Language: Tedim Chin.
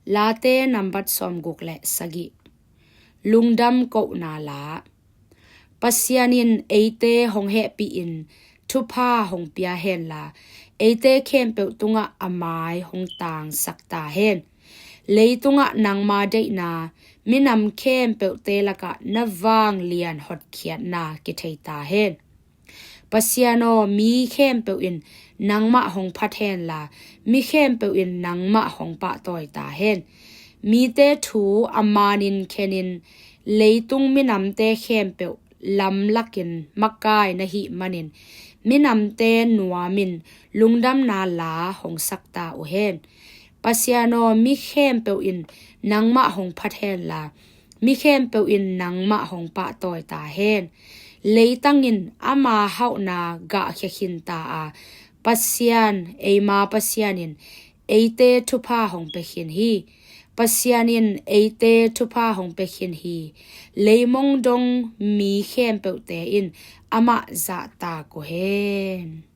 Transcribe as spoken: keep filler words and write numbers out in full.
Late nambat sawmguk le sagih. Lungdam kohna la. Pasian in eite hong hehpih in thupha hong pia henla, eite khempeuh tungah a mai hong tangsak ta hen. Leitungah nangma deihna minam khempeuhte lakah na vanglian hotkhiatna kithei ta hen. Pasian aw, mi khempeuh in nangmah hong phat henla, mi khempeuh in nangmah hong pahtawi ta hen. Mite thu a manin khenin leitung minamte khempeuh lamlakin makai na hih manin, minamte nuamin lungdamna la hong sak ta uh hen. Pasian aw, mi khempeuh in nangmah hong phat henla, mi khempeuh in nangmah hong pahtawi ta hen. Leitang in ama hauhna gahkhia khin ta a, Pasian, eima Pasian in eite thupha hong pia khin hi. Pasian in eite thupha hong pia khin hi. Leimong dong mi khempeuhte in amah zahtak uh hen.